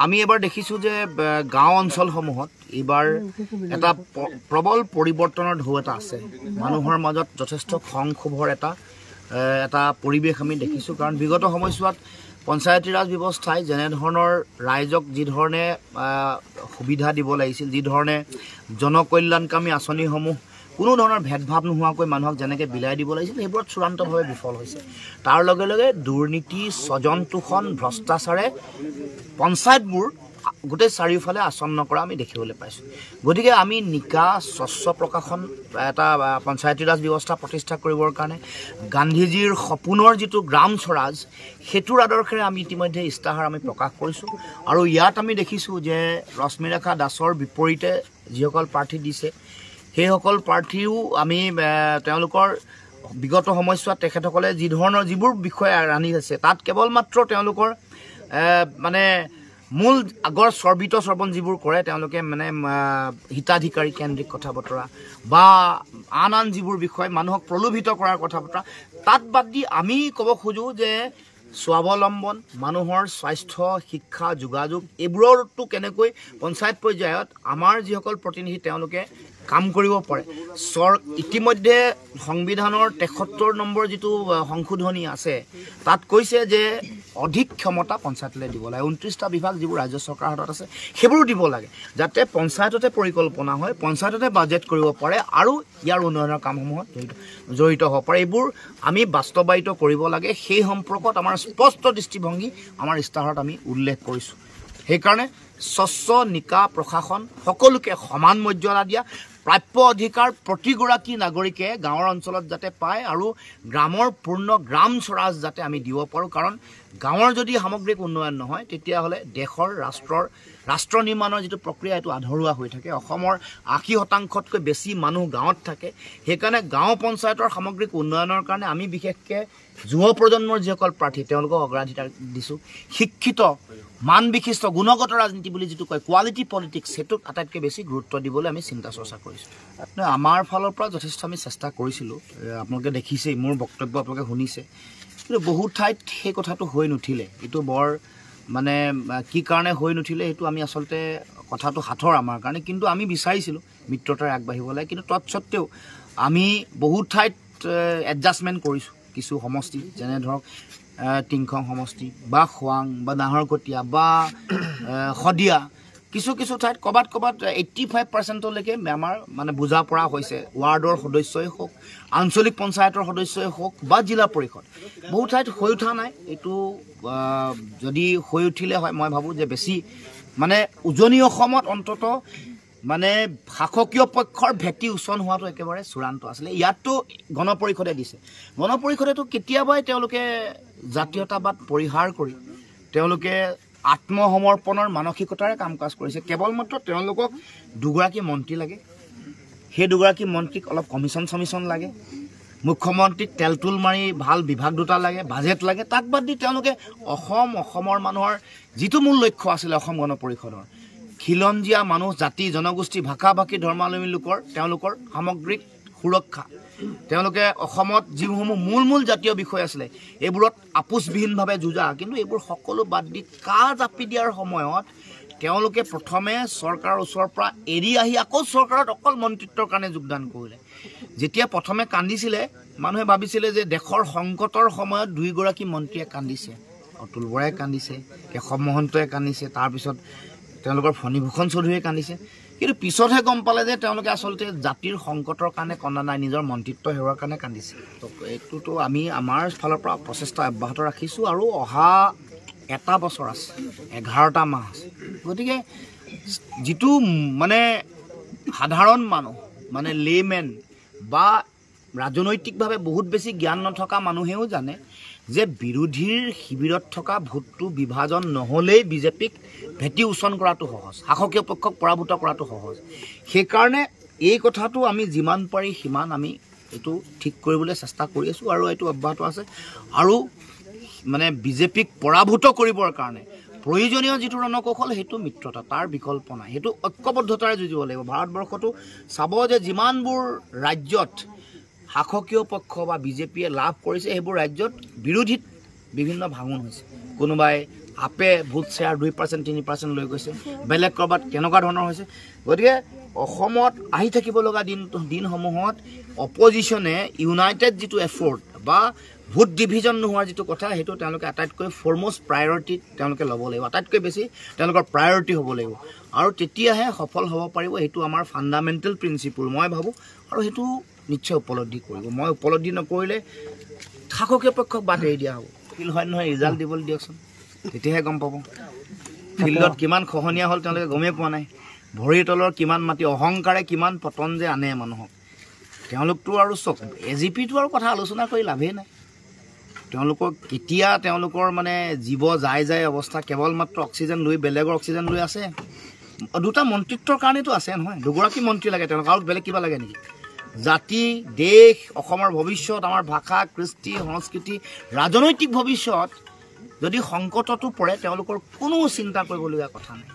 আমি এবাৰ দেখিছোঁ যে গাঁও অঞ্চলসমূহত এইবাৰ এটা প্ৰবল পৰিৱৰ্তনৰ ঢৌ এটা আছে। মানুহৰ মাজত যথেষ্ট খং ক্ষোভৰ এটা এটা পৰিৱেশ আমি দেখিছোঁ। কাৰণ বিগত সময়ছোৱাত পঞ্চায়তী ৰাজ ব্যৱস্থাই যেনেধৰণৰ ৰাইজক যিধৰণে সুবিধা দিব লাগিছিল, যিধৰণে জনকল্যাণকামী আঁচনিসমূহ কোনো ধৰণৰ ভেদভাৱ নোহোৱাকৈ মানুহক যেনেকৈ বিলাই দিব লাগিছিল, সেইবোৰত চূড়ান্তভাৱে বিফল হৈছে। তাৰ লগে লগে দুৰ্নীতি, স্বজন তোষণ, ভ্ৰষ্টাচাৰে পঞ্চায়তবোৰ গোটেই চাৰিওফালে আচ্ছন্ন কৰা আমি দেখিবলৈ পাইছোঁ। গতিকে আমি নিকা স্বচ্ছ প্ৰশাসন এটা পঞ্চায়তী ৰাজ ব্যৱস্থা প্ৰতিষ্ঠা কৰিবৰ কাৰণে গান্ধীজীৰ সপোনৰ যিটো গ্ৰাম স্বৰাজ, সেইটোৰ আদৰ্শেৰে আমি ইতিমধ্যে ইস্তাহাৰ আমি প্ৰকাশ কৰিছোঁ। আৰু ইয়াত আমি দেখিছোঁ যে ৰশ্মিৰেখা দাসৰ বিপৰীতে যিসকল প্ৰাৰ্থী দিছে, সেইসকল প্ৰাৰ্থীও আমি তেওঁলোকৰ বিগত সময়ছোৱাত তেখেতসকলে যিধৰণৰ যিবোৰ বিষয় আনি আছে, তাত কেৱল মাত্ৰ তেওঁলোকৰ মানে মূল আগৰ চৰ্বিত চৰ্বণ যিবোৰ কৰে তেওঁলোকে মানে হিতাধিকাৰী কেন্দ্ৰিক কথা বতৰা বা আন আন যিবোৰ বিষয় মানুহক প্ৰলোভিত কৰাৰ কথা বতৰা, তাত বাদ দি আমি ক'ব খোজোঁ যে স্বাৱলম্বন, মানুহৰ স্বাস্থ্য, শিক্ষা, যোগাযোগ এইবোৰতো কেনেকৈ পঞ্চায়ত পৰ্যায়ত আমাৰ যিসকল প্ৰতিনিধি তেওঁলোকে কাম কৰিব পাৰে। ইতিমধ্যে সংবিধানৰ 73 নম্বৰ যিটো সংশোধনী আছে, তাত কৈছে যে অধিক ক্ষমতা পঞ্চায়তলৈ দিব লাগে। 29টা বিভাগ যিবোৰ ৰাজ্য চৰকাৰৰ হাতত আছে সেইবোৰো দিব লাগে, যাতে পঞ্চায়ততে পৰিকল্পনা হয়, পঞ্চায়ততে বাজেট কৰিব পাৰে আৰু ইয়াৰ উন্নয়নৰ কামসমূহত জড়িত হ'ব পাৰে। এইবোৰ আমি বাস্তৱায়িত কৰিব লাগে। সেই সম্পৰ্কত আমাৰ স্পষ্ট দৃষ্টিভংগী আমাৰ ইস্তাহাৰত আমি উল্লেখ কৰিছোঁ। সেইকাৰণে স্বচ্ছ নিকা প্ৰশাসন, সকলোকে সমান মৰ্যাদা দিয়া, প্ৰাপ্য অধিকাৰ প্ৰতিগৰাকী নাগৰিকে গাঁৱৰ অঞ্চলত যাতে পায় আৰু গ্ৰামৰ পূৰ্ণ গ্ৰাম স্বৰাজ যাতে আমি দিব পাৰোঁ। কাৰণ গাঁৱৰ যদি সামগ্ৰিক উন্নয়ন নহয়, তেতিয়াহ'লে দেশৰ ৰাষ্ট্ৰৰ ৰাষ্ট্ৰ নিৰ্মাণৰ যিটো প্ৰক্ৰিয়া, এইটো আধৰুৱা হৈ থাকে। অসমৰ 80%তকৈ বেছি মানুহ গাঁৱত থাকে। সেইকাৰণে গাঁও পঞ্চায়তৰ সামগ্ৰিক উন্নয়নৰ কাৰণে আমি বিশেষকৈ যুৱ প্ৰজন্মৰ যিসকল প্ৰাৰ্থী তেওঁলোকক অগ্ৰাধিকাৰ দিছোঁ। শিক্ষিত, মান বিশিষ্ট, গুণগত ৰাজনীতি বুলি যিটো কয় কোৱালিটি পলিটিক্স, সেইটোক আটাইতকৈ বেছি গুৰুত্ব দিবলৈ আমি চিন্তা চৰ্চা কৰিছোঁ। আমাৰ ফালৰ পৰা যথেষ্ট আমি চেষ্টা কৰিছিলোঁ, আপোনালোকে দেখিছেই, মোৰ বক্তব্য আপোনালোকে শুনিছে। কিন্তু বহুত ঠাইত সেই কথাটো হৈ নুঠিলে। এইটো বৰ মানে কি কাৰণে হৈ নুঠিলে সেইটো আমি আচলতে কথাটো সাঁথৰ আমাৰ কাৰণে। কিন্তু আমি বিচাৰিছিলোঁ মিত্ৰতাৰে আগবাঢ়িব লাগে, কিন্তু তৎসত্ত্বেও আমি বহুত ঠাইত এডজাষ্টমেণ্ট কৰিছোঁ। কিছু সমষ্টি, যেনে ধৰক টিংখং সমষ্টি বা খোৱাং বা নাহৰকটীয়া বা শদিয়া, কিছু কিছু ঠাইত ক'ৰবাত ক'ৰবাত 85%লৈকে আমাৰ মানে বুজা পৰা হৈছে। ৱাৰ্ডৰ সদস্যই হওক, আঞ্চলিক পঞ্চায়তৰ সদস্যই হওক বা জিলা পৰিষদ, বহু ঠাইত হৈ উঠা নাই। এইটো যদি হৈ উঠিলে হয়, মই ভাবোঁ যে বেছি মানে উজনি অসমত অন্তত মানে শাসকীয় পক্ষৰ ভেটি উচন হোৱাটো একেবাৰে চূড়ান্ত আছিলে। ইয়াততো গণপৰিষদে দিছে, গণপৰিষদেতো কেতিয়াবাই তেওঁলোকে জাতীয়তাবাদ পৰিহাৰ কৰি তেওঁলোকে আত্মসমৰ্পণৰ মানসিকতাৰে কাম কাজ কৰিছে। কেৱল মাত্ৰ তেওঁলোকক দুগৰাকী মন্ত্ৰী লাগে, সেই দুগৰাকী মন্ত্ৰীক অলপ কমিশ্যন চমিশ্যন লাগে, মুখ্যমন্ত্ৰীক তেল তোল মাৰি ভাল বিভাগ দুটা লাগে, বাজেট লাগে। তাক বাদ দি তেওঁলোকে অসমৰ মানুহৰ যিটো মূল লক্ষ্য আছিলে অসম গণপৰিষদৰ, খিলঞ্জীয়া মানুহ, জাতি, জনগোষ্ঠী, ভাষা ভাষী, ধৰ্মাৱলম্বী লোকৰ তেওঁলোকৰ সামগ্ৰিক সুৰক্ষা, তেওঁলোকে অসমত যিসমূহ মূল মূল জাতীয় বিষয় আছিলে এইবোৰত আপোচবিহীনভাৱে যুঁজা, কিন্তু এইবোৰ সকলো বাদ দি কা জাপি দিয়াৰ সময়ত তেওঁলোকে প্ৰথমে চৰকাৰৰ ওচৰৰ পৰা এৰি আহি আকৌ চৰকাৰত অকল মন্ত্ৰিত্বৰ কাৰণে যোগদান কৰিলে। যেতিয়া প্ৰথমে কান্দিছিলে, মানুহে ভাবিছিলে যে দেশৰ সংকটৰ সময়ত দুয়োগৰাকী মন্ত্ৰীয়ে কান্দিছে, অতুল বৰাই কান্দিছে, কেশৱ মহন্তই কান্দিছে, তাৰপিছত তেওঁলোকৰ ফণীভূষণ চৌধুৰীয়ে কান্দিছে। কিন্তু পিছতহে গম পালে যে তেওঁলোকে আচলতে জাতিৰ সংকটৰ কাৰণে কন্দা নাই, নিজৰ মন্ত্ৰিত্ব হেৰুৱাৰ কাৰণে কান্দিছে। তো এইটোতো আমি আমাৰ ফালৰ পৰা প্ৰচেষ্টা অব্যাহত ৰাখিছোঁ। আৰু অহা এটা বছৰ আছে, 11টা মাহ আছে। গতিকে যিটো মানে সাধাৰণ মানুহ, মানে লেমেন বা ৰাজনৈতিকভাৱে বহুত বেছি জ্ঞান নথকা মানুহেও জানে যে বিৰোধীৰ শিবিৰত থকা ভোটটো বিভাজন নহ'লেই বিজেপিক ভেটি উচন কৰাটো সহজ, শাসকীয় পক্ষক পৰাভূত কৰাটো সহজ। সেইকাৰণে এই কথাটো আমি যিমান পাৰি সিমান আমি এইটো ঠিক কৰিবলৈ চেষ্টা কৰি আছোঁ আৰু এইটো অব্যাহত আছে। আৰু মানে বিজেপিক পৰাভূত কৰিবৰ কাৰণে প্ৰয়োজনীয় যিটো ৰণকৌশল, সেইটো মিত্ৰতা, তাৰ বিকল্প নাই, সেইটো ঐক্যবদ্ধতাৰে যুঁজিব লাগিব। ভাৰতবৰ্ষতো চাব যে যিমানবোৰ ৰাজ্যত শাসকীয় পক্ষ বা বিজেপিয়ে লাভ কৰিছে, সেইবোৰ ৰাজ্যত বিৰোধীত বিভিন্ন ভাঙোন হৈছে। কোনোবাই আপে ভোট শ্বেয়াৰ 2% 3% লৈ গৈছে, বেলেগ ক'ৰবাত কেনেকুৱা ধৰণৰ হৈছে। গতিকে অসমত আহি থাকিব লগা দিনসমূহত অপজিশ্যনে ইউনাইটেড যিটো এফৰ্ট বা ভোট ডিভিজন নোহোৱাৰ যিটো কথা, সেইটো তেওঁলোকে আটাইতকৈ ফৰমষ্ট প্ৰায়ৰিটি তেওঁলোকে ল'ব লাগিব, আটাইতকৈ বেছি তেওঁলোকৰ প্ৰায়ৰিটি হ'ব লাগিব, আৰু তেতিয়াহে সফল হ'ব পাৰিব। সেইটো আমাৰ ফাণ্ডামেণ্টেল প্ৰিন্সিপুল মই ভাবোঁ, আৰু সেইটো নিশ্চয় উপলব্ধি কৰিব। মই উপলব্ধি নকৰিলে শাসকীয় পক্ষক বাদ এৰি দিয়া হ'ব। ফিল হয় নহয়, ৰিজাল্ট দিবলৈ দিয়কচোন, তেতিয়াহে গম পাব। ফিল্ডত কিমান খহনীয়া হ'ল তেওঁলোকে গমেই পোৱা নাই, ভৰিৰ তলৰ কিমান মাটি, অহংকাৰে কিমান পতন যে আনে মানুহক। তেওঁলোকতো আৰু চক এ জি পিটো আৰু কথা আলোচনা কৰি লাভেই নাই। তেওঁলোকক কেতিয়া তেওঁলোকৰ মানে জীৱ যায় যায় অৱস্থা, কেৱল মাত্ৰ অক্সিজেন লৈ বেলেগৰ অক্সিজেন লৈ আছে। দুটা মন্ত্ৰিত্বৰ কাৰণেতো আছে নহয়, দুগৰাকী মন্ত্ৰী লাগে তেওঁলোক, আৰু বেলেগ কিবা লাগে নেকি? জাতি, দেশ, অসমৰ ভৱিষ্যত, আমাৰ ভাষা, কৃষ্টি, সংস্কৃতি, ৰাজনৈতিক ভৱিষ্যত যদি সংকটতো পৰে, তেওঁলোকৰ কোনো চিন্তা কৰিবলগীয়া কথা নাই।